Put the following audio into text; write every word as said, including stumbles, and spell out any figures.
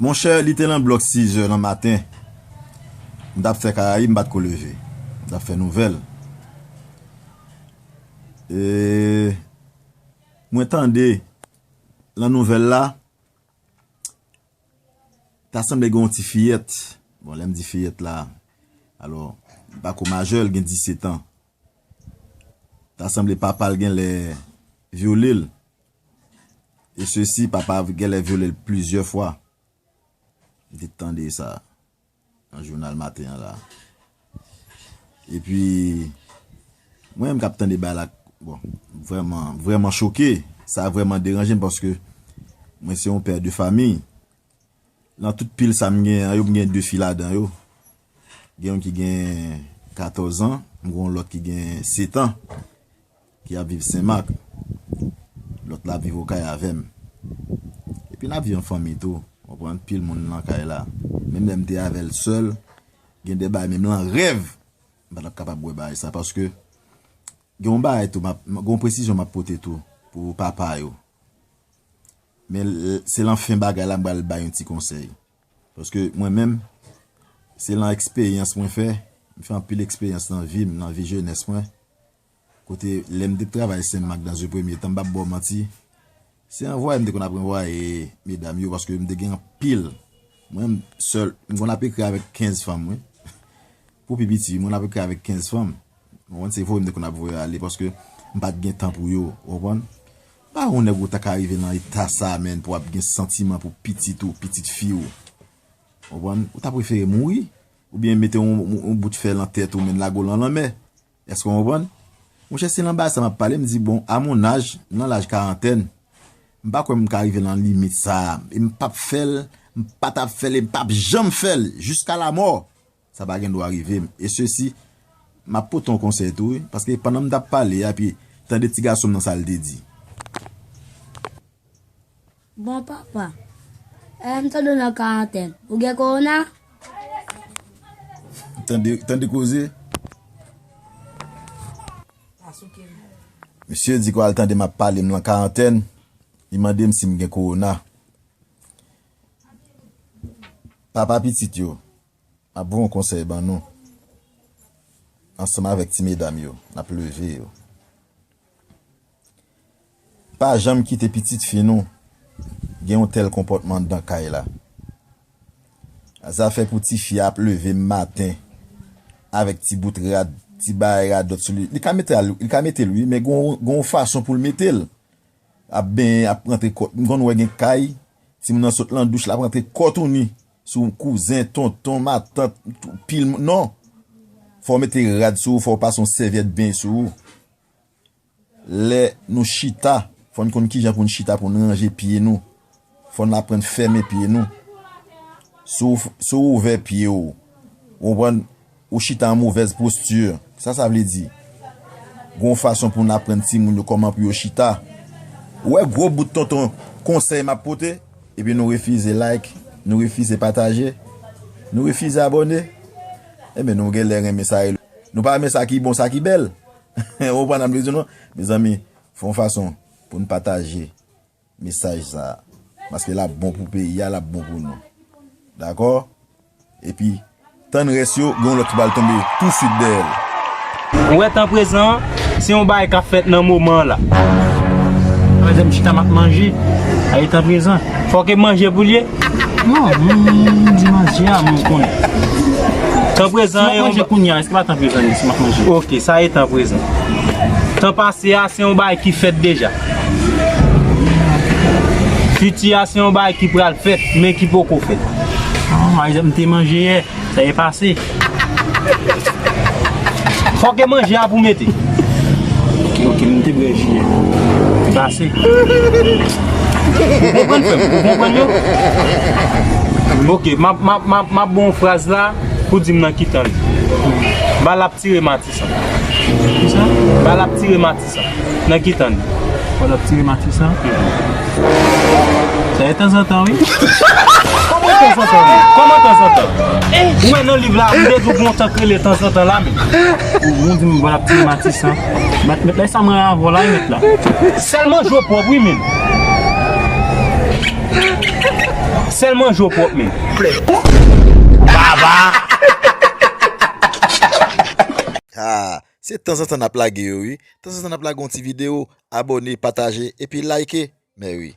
Monchè, li te nan blòk sizè nan maten. M t ap fè Karayib, m pa t ko leve. M t ap fè nouvèl. E mwen tande nan nouvèl la, ta sanble gen yon ti fiyèt. Bon, lè m di fiyèt la, alò, m pa ko majè, l gen disèt an. Ta sanble papa l genlè vyole l. E sesi, papa genlè vyole l plizyè fwa. M te tande sa nan jounal maten an la. Epi, mwen menm k ap tande bagay la, bon, vrèman, vrèman choke. Sa vrèman deranje m paske mwen se yon pè de famiy. Nan tout pil sa m gen an yo, m gen de fi ladan yo. Gen youn ki gen katòz an, m gen yon lòt ki gen sèt an, ki ap viv Senmak. Lòt la ap viv Okay avè m. Epi n ap viv an fanmi tou. Ou konprann? Pil moun nan kay la. Menm lè m te avè l sèl, gen de bagay menm nan rèv, m pa t ap kapab wè bagay sa. Paske gen yon bagay tou, m ap, gen yon presizyon m ap pote tou pou papa yo. Men l-, se lan fen bagay la, m pral bay yon ti konsèy. Paske mwen menm, se lan eksperyans mwen fè, m fè anpil eksperyans nan vi m, nan vi jenès mwen. Kote, lè m te travay Senmak dans un premier temps, m p ap ba w manti, se anvwaye m te konn ap anvwaye medam yo, paske m te gen anpil. Mwen, m sèl, m konn ap ekri avèk kenz fanm, wi. Pou pi piti, m konn ap ekri avèk kenz fanm. Ou konprann? Se voye m te konn ap voye ale, paske m pa t gen tan pou yo, ou konprann? Pa yon nèg ou ta ka rive nan eta sa, menn, pou w ap gen santiman pou pitit ou, pitit fi w. Ou konprann? Ou ta prefere mouri, oubyen mete yon, yon, yon bout fè lan tèt ou, menn, lage w lan lanmè. Èske w konprann? Monchè, se nan bagay sa m ap pale, m di, bon, à mon âge, nan laj karantèn, m pa kwè m ka rive nan limit sa a. E m p ap fè l, m pa t ap fè l, e m p ap janm fè l, jiska lamò. Sa pa gen dwa rive m. E sesi, m ap pote yon konsèy tou, wi, paske pandan m t ap pale a, epi tande ti gason m nan sa l te di. Bon, papa, eh, m tande w nan karantèn. Ou gen kowona? Tande, tande koze. Misye di ke w al tande m ap pale, m nan karantèn. Li mande m si m gen kowona. Papa pitit yo, m ap voye yon konsèy ban nou. Ansanm avèk ti medam yo, n ap leve yo. Pa janm kite pitit fi nou gen yon tèl konpòtman anndan kay la. Zafè pou tifi a ap leve maten avèk ti bout rad, ti bagay radòt sou li. Li ka mete al, li ka mete l wi, men gon, gon fason pou l mete l. Ap benyen, ap rantre kòt. M konn wè gen kay, timoun nan sot lan douch, l ap rantre kòtouni sou kouzen, tonton, matant, pil moun. Non. Fò w mete rad sou ou, fò w pase yon sèvyèt benyen sou ou. Lè nou chita, fò n konn kijan pou n chita, pou n ranje pye nou. Fò n aprann fèmen pye nou. Si w, si w ouvè pye w, ou konprann, ou chita an movèz posti, sa sa vle di? Gon fason pou n aprann timoun yo kòman pou yo chita. Ou wè gwo bout tonton konsèy m ap pote, epi nou refize like, nou refize pataje, nou refize abòne. Enben, nou genlè renmen sa e nou pa renmen sa ki bon, sa ki bèl. Ou konprann sa m vle di w non? Mezanmi, fè yon fason pou n pataje mesaj sa a. Paske l ap bon pou peyi a, l ap bon pou nou. Dakò? Epi, tann rès yo, gen yon lòt ki pral tonbe touswit dèyè l. Ou wè tan prezan an, se yon bagay k ap fèt nan moman an la. Sa vle di m chita m ap manje. A e tan prezan. Fòk e manje pou l ye? Non, m, m di manje a, men w konnen. Tan prezan an e yon manje kounye a, èske pa tan prezan li, si m ap manje? Ok, sa e tan prezan. Tan pase a, se yon bagay ki fèt deja. Fiti a, se yon bagay ki pral fèt, men ki poko fèt. Ah, pa egzanp, m te manje yè, sa e pase. Fòk e manje a pou mete. Ok, ok, m te bwè ji yè. Pase. Ou konprann, frè m? Ou konprann yo? Ok, m ap, m ap, m ap, m ap bon fraz la pou di m nan ki tan li. Ba l ap tire Matisan. Kisa? Ba l ap tire Matisan. Nan ki tan li? Ba l ap tire Matisan. Sa e tanzantan, wi. Kòman tanzantan, wi? Kòman tanzantan? Ou wè nan liv la, m te di w gon tan k rele tanzantan la, men. Ou, ou di m ba l ap tire Matisan. Mèt, mèt, lè sa mwen avè w la, wi, mèt la. Sèlman jwe pwòp, wi, men. Sèl manje w pwòp men. Ah, se tanzantan n ap lage yo wi. Tanzantan n ap lage yon ti videyo. Abòne, pataje, epi like. Men wi.